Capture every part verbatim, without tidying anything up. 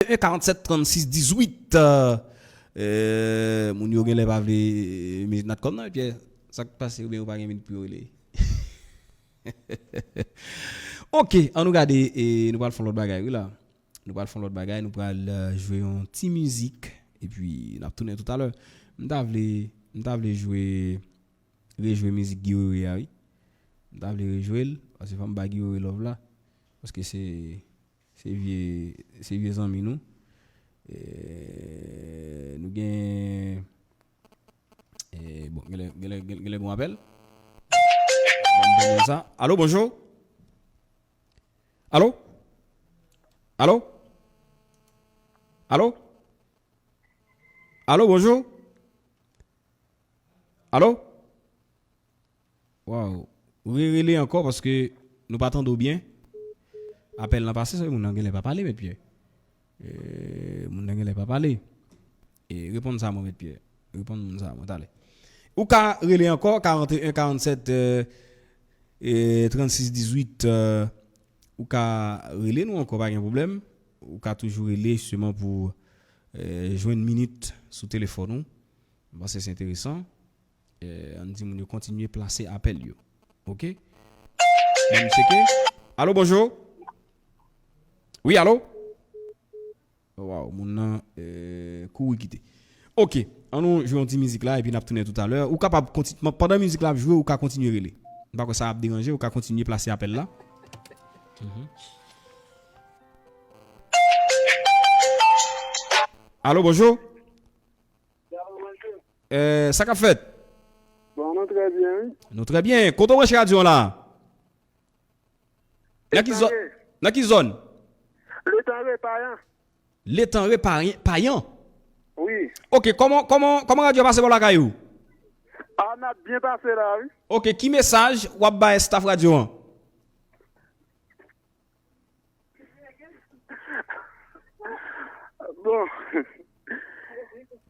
Karante en karante sèt trannsis dizuit. Euh, euh, moun yo genlè pa vle, euh, met natcom nan, epi sa k pase, oubyen yo pa gen minit pou yo rele. Ok, ann nou gade, e nou pral fè yon lòt bagay, wi la. Nou pral fè yon lòt bagay, nou pral, euh, jwe yon ti mizik, epi n ap tounen toutalè. M ta vle, m ta vle jwe, rejwe mizik Guy Wewe a, wi. M ta vle rejwe l, paske fò m ba Guy Wewe love la. Paske se, se vye, se vye zanmi nou. E, nou gen, e, bon, genlè, genlè, genlè, genlè gon apèl. Ban m pran moun sa. Alo, bonjou? Alo? Alo? Alo? Alo, bonjou? Alo? Waw. Re-, rele ankò paske nou pa tande w byen. Apèl lan pase, sa vle di moun nan genlè pa pale, Mèt Pyè. E, moun nan genlè pa pale. E, reponn sa mwen, Mèt Pyè. Reponn moun sa mwen, talè. Ou ka rele ankò, karante en karante sèt, euh, e, trannsis dizuit, euh, ou ka rele nou ankò, pa gen pwoblèm. Ou ka toujou rele, jisteman, pou, euh, jwenn minit sou telefòn ou. M panse se enteresan. Eh, ann di moun yo kontinye plase apèl yo. Ok? Ban m tcheke. Alo, bonjou. Wi, alo? Oh, waw, moun nan, eh, kouri kite. Ok, ann nou jwe yon ti mizik la, epi n ap tounen toutalè. Ou kapab konti-, pandan mizik la ap jwe, ou ka kontinye rele. M pa kwè sa ap deranje, ou ka kontinye plase apèl la. Mhm. Alo, bonjou. Eh, sa k ap fèt? Bon, nou trè byen, wi. Nou trè byen. Kote w branche radyo an la? Nan ki zòn? Nan ki zòn? Letanre, Payan. Letanre, Payan, Payan? Wi. Ok, kòman, kòman, kòman radyo a pase bò lakay ou? A, n ap byen pase la, wi. Ok, ki mesaj w ap bay staff radyo an? Bon.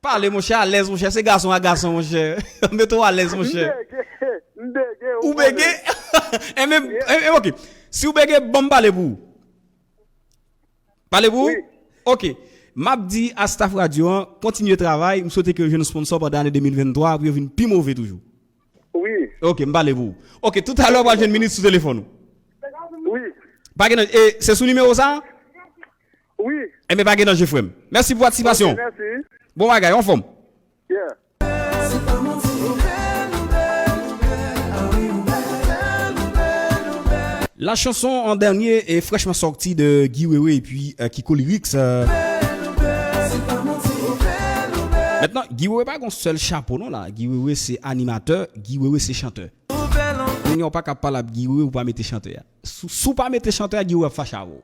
Pale, monchè, alèz, monchè. Se gason a gason, monchè. Mete w alèz, monchè. M bege, m bege, ou bege? Enben, enben, ok. Si w bege, ban m pale pou ou. Pale pou ou? Wi. Ok. M ap di a staff radyo an, kontinye travay. M swete ke yo jwenn sponsò pandan ane de mil venntwa pou yo vin pi move toujou. Wi. Ok, m pale pou ou. Ok, toutalè w pral jwenn minit sou telefòn ou. Wi. Pa gen nan, e, se sou nimewo sa? Wi. Enben, pa gen danje, frè m. Mèsi pou patisipasyon. Ok, mèsi. Bon bagay, anfòm. Yeah. La chanson en dernier est fraîchement sortie de Guy Wewe et puis, euh, Kiko Lyrics, euh. Maintenant, Guy Wewe pa gon sèl chapo non la. Guy Wewe se animatè, Guy Wewe se chantè. Kounye a w pa ka pale ap Guy Wewe, ou pa mete chantè a. Si, si w pa mete chantè a, Guy Wewe ap fache avè w.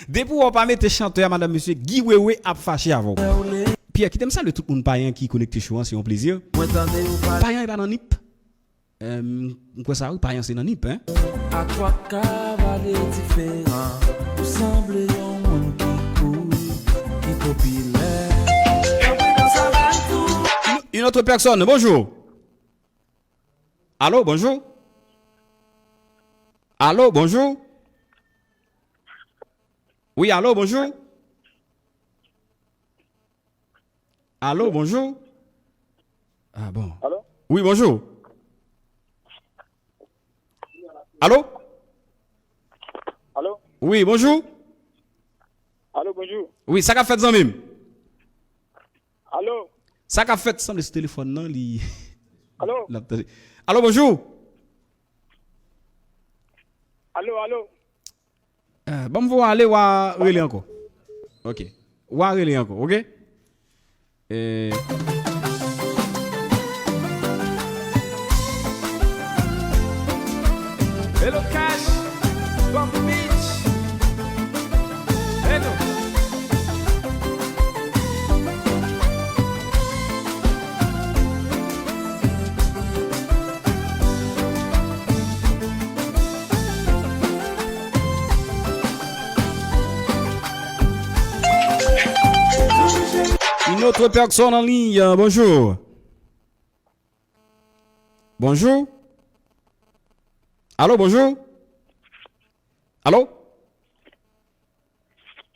Depi w wè w pa mete chantè a, madanm, mesye, Guy Wewe ap fache avè w. Pierre, kite m salye tout moun Payan ki konekte show an, se yon plezi. Payan e pa nan Nip? Eh, m kwè sa wi, Payan se nan Nip, hein? A twa ka pale diferan, ou sanble yon moun ki cool, ki popilè. Une, une autre personne, bonjour. Allô, bonjour. Allô, bonjour. Oui, allô, bonjour. Allô, bonjour. Ah bon. Allô? Oui, bonjour. Allô? Allô? Oui, bonjour. Allô, bonjour. Oui, sa k ap fèt, zanmi m? Allô? Sa k ap fèt? Sanble se telefòn nan li. Allô? L ap tande. Allô, bonjour. Allô, allô. Eh, ban m voye w ale, w a rele ankò. Ok. W a rele ankò, ok? Eh. Hello Cash, Bamboo Beach. Hello. Une autre personne en ligne, euh, bonjour. Bonjour. Allô, bonjour. Allô?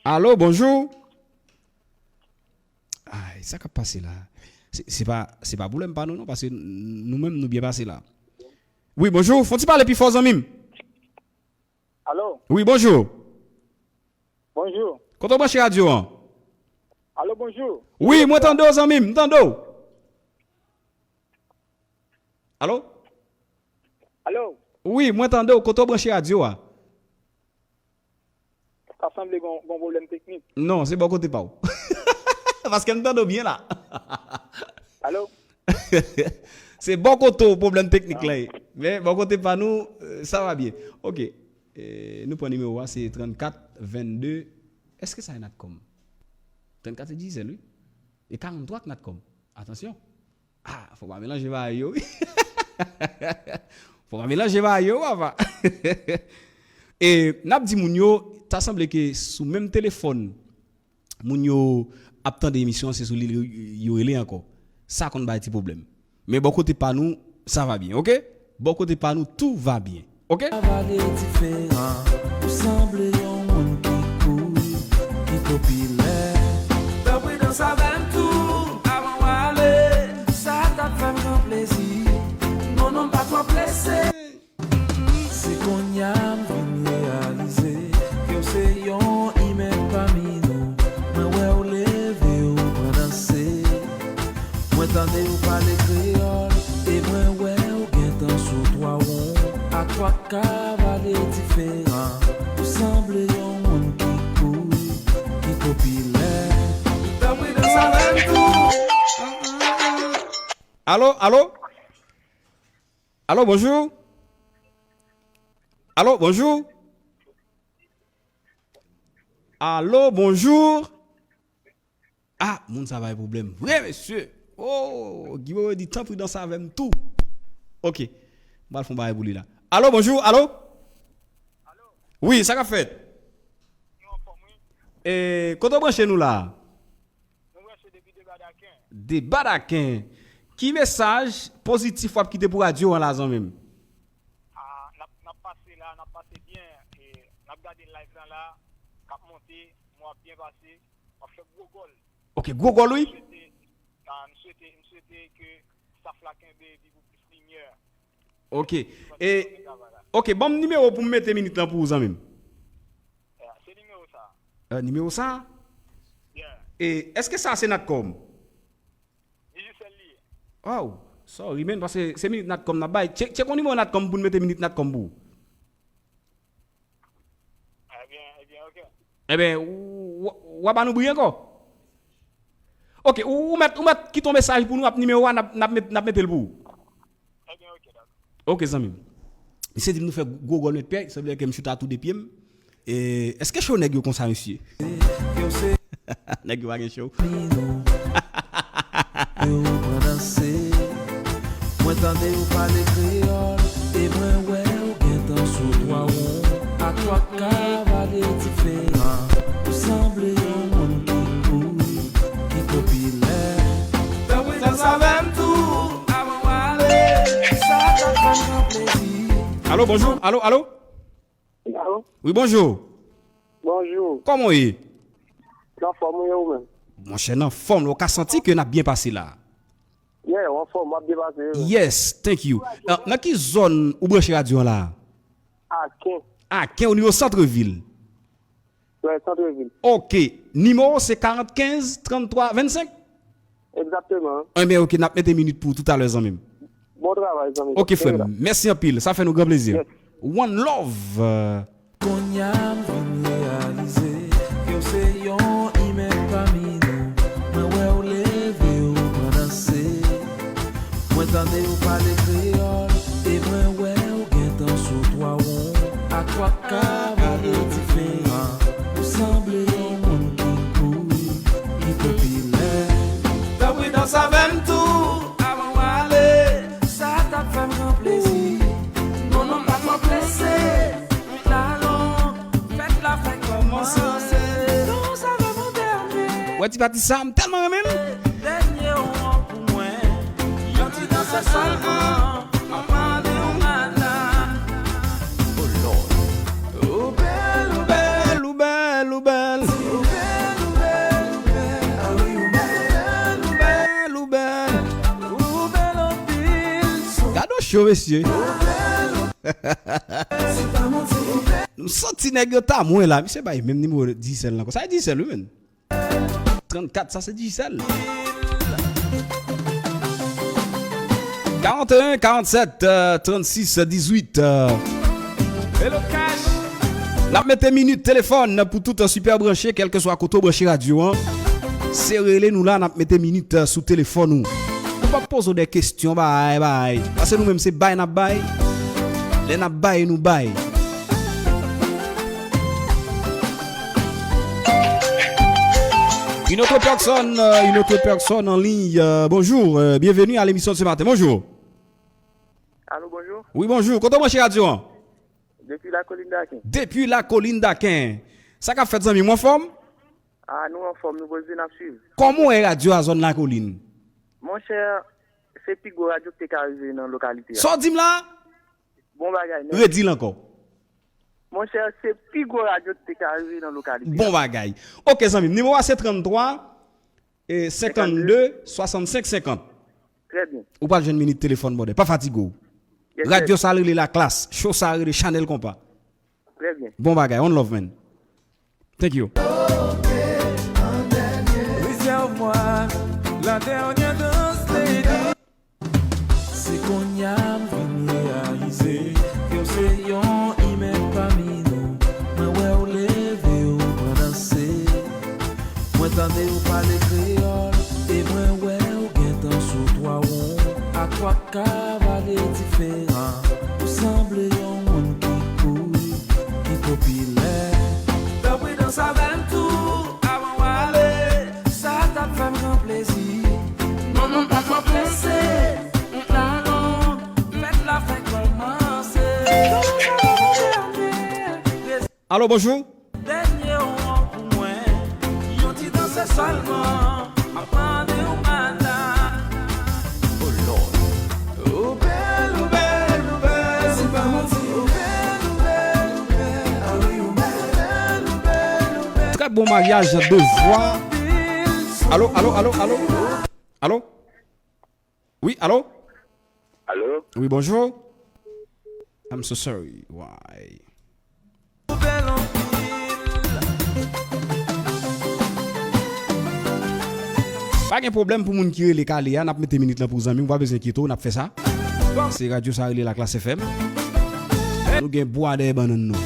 Alo, bonjou. Ay, sa k ap pase la? Se, se pa, se pa pwoblèm pa nou non, paske n-, nou menm nou byen pase la. Wi, bonjou, fon ti pale pi fò, zanmi m. Alo? Wi, bonjou. Bonjou. Kote w branche radyo an? Alo, bonjou. Wi, mwen tande w, zanmi m, m tande w. Alo? Alo? Wi, mwen tande w. Kote w branche radyo a? Sa sanble gon, gon pwoblèm teknik. Non, se bò kote pa w. Paske m tande w byen la. Alo? Se bò kote w pwoblèm teknik la ye. Men bò kote pa nou, euh, sa va byen. Ok. Eh, nou pran nimewo a, se trannkat vennde. Èske sa e Natcom? Trannkat se Digicel, wi. E karanntwa k Natcom. Atansyon. Ah, fò pa melanje bagay yo, wi. Fò pa melanje bagay yo, papa. E n ap di moun yo, ta sanble ke sou menm telefòn, moun yo ap tande emisyon an, se sou li yo, yo rele ankò. Sa konn bay ti pwoblèm. Men bò kote pa nou, sa va byen, ok? Bò kote pa nou, tout va bien, ok? Sa va de diferan, ou sanble yon moun ki cool, ki popilè. Tanpri danse avè m tou, avan w ale, sa t ap fè m gran plezi. Non, non, m pa twò prese. Se kounye a m vin reyalize ke w se yon imè pami nou. Mwen wè w leve, w pran danse. Mwen tande w pale kreyòl, e mwen wè w gentan sou twa won. A twa kavalye diferan, ou sanble yon moun ki cool, ki popilè. Tanpri danse avè m tou. Alo, alo? Alo, bonjou. Alo, bonjou. Alo, bonjou. Ah, moun sa bay pwoblèm vre, mesye. Oh, Guy Wewe di, tanpri danse avè m tou. Ok. M pral fè yon bagay pou li la. Alo, bonjou. Alo? Wi, sa k ap fèt? Nou anfòm, wi. E, kote w branche nou la? Nou branche depi Debadaken. Debadaken. Ki mesaj pozitif w ap kite pou radyo an la, zanmi m? Ah, n ap, n ap pase la, n ap pase byen. E, n ap gade live lan la, k ap monte, mwen ap byen pase, m ap fè gwo gòl. Ok, gwo gòl, wi. M swete, ah, m swete, m swete ke staff la kenbe epi pou plis limyè. Ok. E, ok, ban m nimewo pou m mete minit lan pou ou, zanmi m. Yeah, se nimewo sa. Eh, nimewo sa? Yeah. E, èske sa se Natcom? Digicel li ye. Oh, sorry, man, paske se minit Natcom n ap bay. Tcheke, tcheke yon nimewo Natcom pou n mete minit Natcom pou ou. Ebyen, ebyen, ok. Ebyen, w, w, w a ba nou bri ankò? Ok, ou, ou mèt, ou mèt kite yon mesaj pou nou, ap nimewo a, n ap, n ap met, n ap mete l pou ou. Ebyen, ok, dakò. Ok, zanmi m. Misye di m nou fè gwo gòl nèt pè, sanble ke m choute a tou de pye m. E, èske cho nèg yo konsa, mesye? Nèg yo pa gen cho. Yo pran danse. Mwen tande w pale kreyòl, e mwen wè w gentan sou twa won. A twa kavalye diferan, ou sanble yon moun ki cool, ki popilè. Tanpri danse avè m tou, avan w ale, sa t ap fè m gran plezi. Alo, bonjou. Alo, alo. Alo? Wi, bonjou. Bonjou. Kòman w ye? Nan fòm, wi, ou menm? Monchè, nan fòm, ou ka santi ke n ap byen pase la. Yeah, ou anfòm, m ap byen pase, wi. Yes, thank you. Ah, nan ki zòn ou branche radyo an la? Aken. Aken, o nivo santrevil? Wi, santrevil. Ok. Nimewo se karant kenz tranntwa vennsenk? Egzakteman. Enben, ok, n ap mete minit pou ou toutalè, zanmi m. Bon travay, zanmi. Ok, frè m. Mèsi anpil. Sa fè nou gran plezi. Yes. One love. Kounye a m vin reyalize ke w se yon imè pami nou. Mwen wè w leve, w pran danse. Mwen tande w pale kreyòl, e mwen wè w gentan sou twa won. A twa kavalye diferan, ou sanble yon moun ki cool, ki popilè. Tanpri danse avè m tou, avan w ale, sa t ap fè m gran plezi. Non, non, m pa twò prese. Lalon, fèt la fèk kòmanse. Danse avè m an dènye. Wè ti pati sa, m tèlman renmen l. Dènye ou an pou mwen. Yon ti dans sèlman. Mwen mande w, madanm. Oh Lord. Ou bèl, ou bèl, ou bèl, ou bèl. Yo, mesye. M santi nèg yo ta mwen la. Misye bay menm nimewo Digicel la ankò. Sa e Digicel, wi, menn. Trannkat, sa se Digicel. Karanteyen, karannsèt, euh, trannsis, dizuit, euh. Hello, Cash. N ap mete minit telefòn pou tout, euh, sipè branche, kèlkeswa kote w branche radyo an. Se rele nou la, n ap mete minit, euh, sou telefòn ou. Nou p ap poze w de kesyon, bay, bay. Paske nou menm se bay n ap bay. Lè n ap bay, nou bay. Une autre personne, euh, une autre personne en ligne. Euh, bonjour, euh, bienvenue à l'émission de ce matin. Bonjour. Allô, bonjour. Oui, bonjour. Kote w branche radyo an? Depuis la Colline d'Aquin. Depuis la Colline d'Aquin. Sa k ap fèt, zanmi m, w anfòm? Ah, nou anfòm, nou poze, n ap swiv. Kòman w wè radyo a zòn Lakolin? Monchè, se pi gwo radyo ki te ka rive nan lokalite a. Sa w di m la? Bon bagay, nèg. Redi l ankò. Monchè, se pi gwo radyo ki te ka rive nan lokalite a. Bon bagay. Ok, zanmi m, nimewo a se tranntwa, e, senkannde, swasannsenk, senkant. Trè byen. Ou pral jwenn minit telefòn, brother. Pa fatige w. Yes, sir. Radyo sa rele Laklas. Show sa rele Chanèl Konpa. Trè byen. Bon bagay, one love, man. Thank you. Réserve-moi la dernière danse, lady. Se kounye a m vin reyalize ke w se yon imèt pami nou. Mwen wè w leve, w pran danse. Mwen tande w pale kreyòl, e mwen wè w gentan sou twa won. Ak twa kavalye diferan, ou sanble yon moun ki kouri, ki popilè. Tanpri danse avè m tou, avan w ale, sa t ap fè m gran plezi. Non, non, pa twò prese, m talon, fèt la fèk kòmanse. Alo, bonjou. Dènye w an pou mwen, yon ti danse sèlman, m ap mande w, madanm. Oh Lord. Ou bèl, ou bèl, ou bèl, se pa manti, ou bèl, ou bèl, ou bèl, ah wi, ou bèl, ou bèl, ou bèl, ou bèl. Très bon mariage de voix. Alo, alo, alo, alo. Alo? Wi, alo? Alo? Wi, bonjou. I'm so sorry. Why? Pa gen pwoblèm pou moun ki rele k ale a, n ap mete minit lan pou zanmi, ou pa bezwen enkyete w, n ap fè sa. Se radyo sa rele Laklas F M. Nou gen bwa dèyè bannann nou.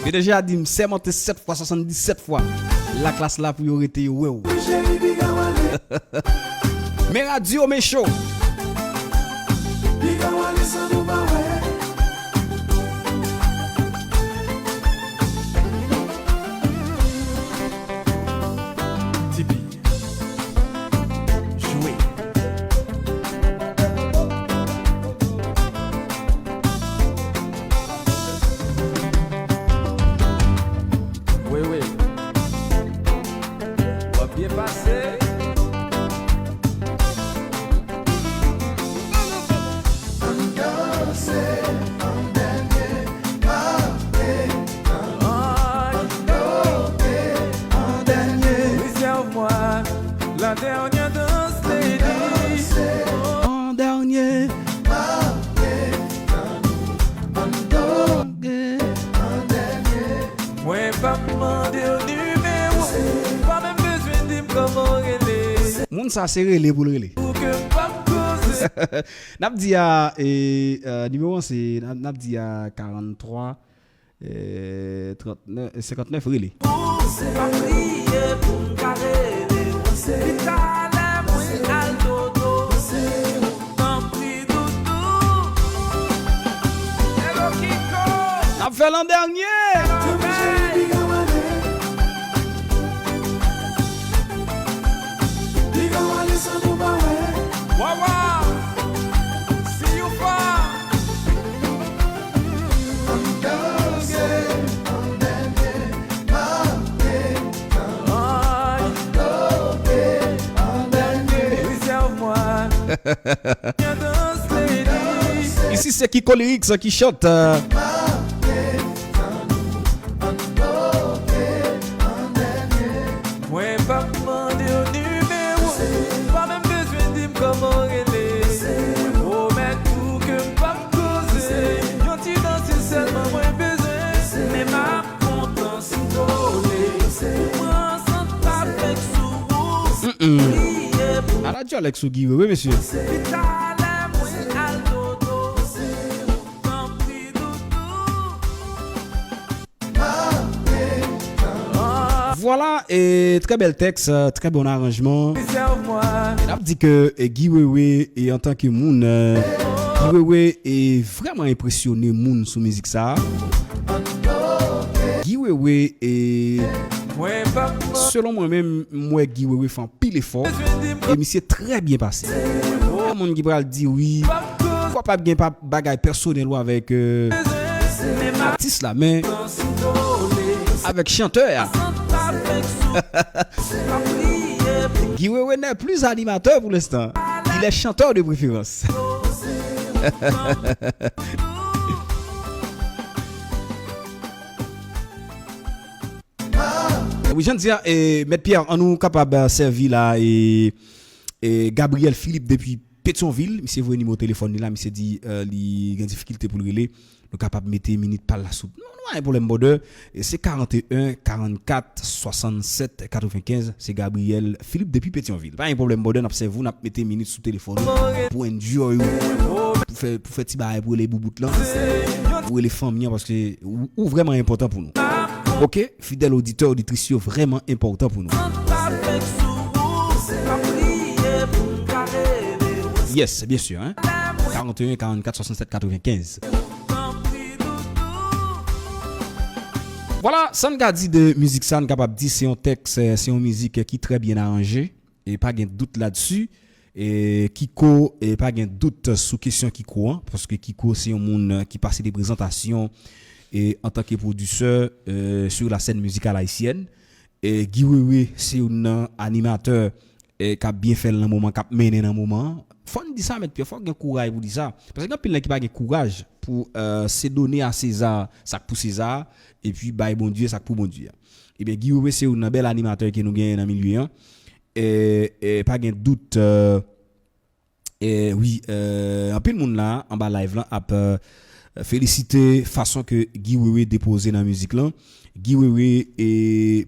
P D G a di m sèmante sèt fwa, swasanndisèt fwa. Laklas la pou yo rete yo wè w. Men radyo, men show. Tipi. Jwe. Wi, wi. W ap byen pase. Ann danse, ann dènye, mache. Ann doke, ann dènye. Réserve-moi la dernière danse, lady. An dènye. Mwen p ap mande w nimewo, ou pa menm bezwen di m kòman w rele. Moun sa se rele pou l rele. Pou ke m p ap koze. N ap di a, e, e, nimewo an se, n ap, n ap di a karannwa, e, trannèf, senkantnèf, rele. Ou se pa priye pou m ka rele w. Pi talè mwen al dodo. Tanpri, doudou. Hello, Kiko. N ap fè l an dènye. Wawa. See you far. Isi se Kiko Lyrics ki chante. Alex ou Guy Wewe, mesye. Vwala, e, trè bèl tèks, e, trè bon aranjman. E n ap di ke, e, Guy Wewe, e, antanke moun, e, Guy Wewe, e, vrèman enpresyone moun sou mizik sa. Guy Wewe, e, selon mwen menm, m wè Guy Wewe fè anpil efò. E misye trè byen pase. Gen moun ki pral di wi, w kapab gen pa bagay pèsonèl ou avèk, e, atis la, men avèk chantè a. Guy Wewe n'est plus animateur pour l'instant. Il est chanteur de préférence. Wi, jan di a, e, Mèt Pierre, an nou kapab, e, sèvi la, e, e, Gabriel Philippe depi Petyonvil, misye voye nimewo telefòn li la, misye di, e, li gen difikilte pou l rele. Nou kapab mete minit pa l la sou. Non, nou pa gen pwoblèm, brother. E se karanteyen, karannkat, swasannsèt, katrevenkenz, se Gabriel Philippe depi Petyonvil. Pa gen pwoblèm, brother, n ap sèvi w, n ap mete minit sou telefòn ou pou enjoy ou, pou fè, pou fè ti bagay pou rele boubout lan, pou rele fanmi an, paske ou, ou vrèman enpòtan pou nou. Oke? Fidèl oditè, oditris yo vrèman enpòtan pou nou. Yes, byen si, en. Karanteyen, karannkat, swasannsèt, katrevenkenz. Vwala, sa n ka di de mizik sa, n kapab di se yon tèks, e, se yon mizik ki trè byen aranje, e pa gen dout ladsi. E Kiko, e pa gen dout sou kesyon Kiko an, paske Kiko se yon moun, e, ki pase de prezantasyon, e, antanke pwodisè, e, sur la scène musicale haïtienne. E Guy Wewe se youn nan animatè, e, k ap byen fè l nan moman, k ap mennen nan moman an. Fò n di sa, Mèt Pyè, fò w gen kouraj pou di sa. Paske gen anpil nèg ki pa gen kouraj pou, e, se done a Seza sa k pou Seza, epi bay Bondye sa k pou Bondye a. Ebyen, Guy Wewe se youn nan bèl animatè ke nou genyen nan milye an. E, e pa gen dout, e, e, wi, e, anpil moun la, anba live lan, ap, e, felisite fason ke Guy Wewe depoze nan mizik lan. Guy Wewe, e,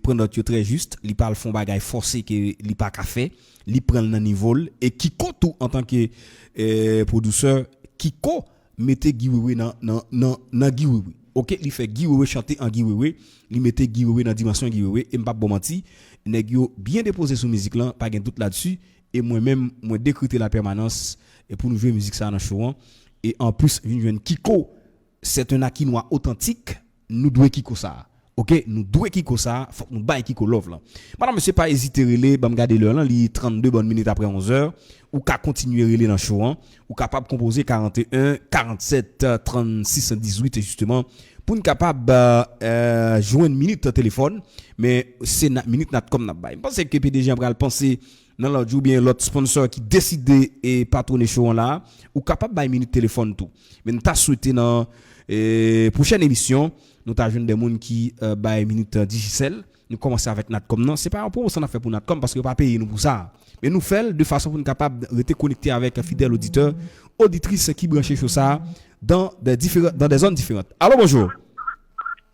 pran nòt yo trè jis, li pa al fè yon bagay fòse ke li pa ka fè, li pran l nan nivo l, e Kiko tou antanke, e, pwodisè, Kiko mete Guy Wewe nan, nan, nan, nan Guy Wewe. Oke, li fè Guy Wewe chante an Guy Wewe, li mete Guy Wewe nan dimansyon Guy Wewe, e m p ap ba w manti, nèg yo byen depoze sou mizik lan, pa gen dout ladsi, e mwen menm, mwen dekrete la pèmanans, e pou nou jwe mizik sa nan show an, e anplis, vin jwenn Kiko, c'est un Akinois authentique, nou dwe Kiko sa. Oke, nou dwe Kiko sa, fòk nou bay Kiko love lan. Madanm, mesye, pa ezite rele, ban m gade lè lan, li trannde bòn minit apre onzè. Ou ka kontinye rele nan show an. Ou kapab konpoze karanteyen, karannsèt, trannsèt, dizuit, jisteman, pou n kapab, e, e, jwenn minit telefòn, men se na-, minit Natcom n ap bay. M panse ke P D G an pral panse nan lòt jou oubyen lòt sponsor ki deside e patwone show an la, ou kapab bay minit telefòn tou. Men n ta swete nan, e, pwochèn emisyon, nou ta jwenn de moun ki, e, bay minit, e, Digicel. Nou kòmanse avèk Natcom nan. Se pa yon pwomosyon n ap fè pou Natcom paske yo pa peye nou pou sa. Men nou fè l de fason pou n kapab rete konekte avèk fidèl oditè, oditris ki branche show sa dans des différents, dans des zones différentes. Alo, bonjou.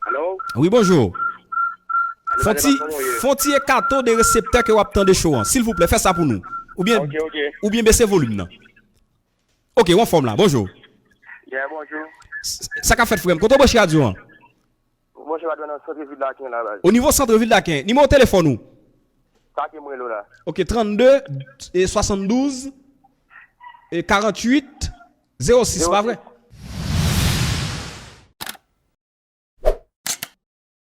Alo? Wi, bonjou. Alo, fon ti, fon ti ekato de reseptè ke w ap tande show an. Silvouplè, fè sa pou nou. Oubyen, oubyen bese volim nan. Ok, w anfòm la. Bonjou. Yeah, bonjou. S-, sa k ap fèt, frè m? Kote w branche radyo an? Mwen se patwon nan santrevil Laken la, baz. O nivo santrevil Laken. Nimewo telefòn ou? Sa ke mwen lo la. Ok, trannde, e, swasanndouz, e, karanntuit, zewo sis, pa vre?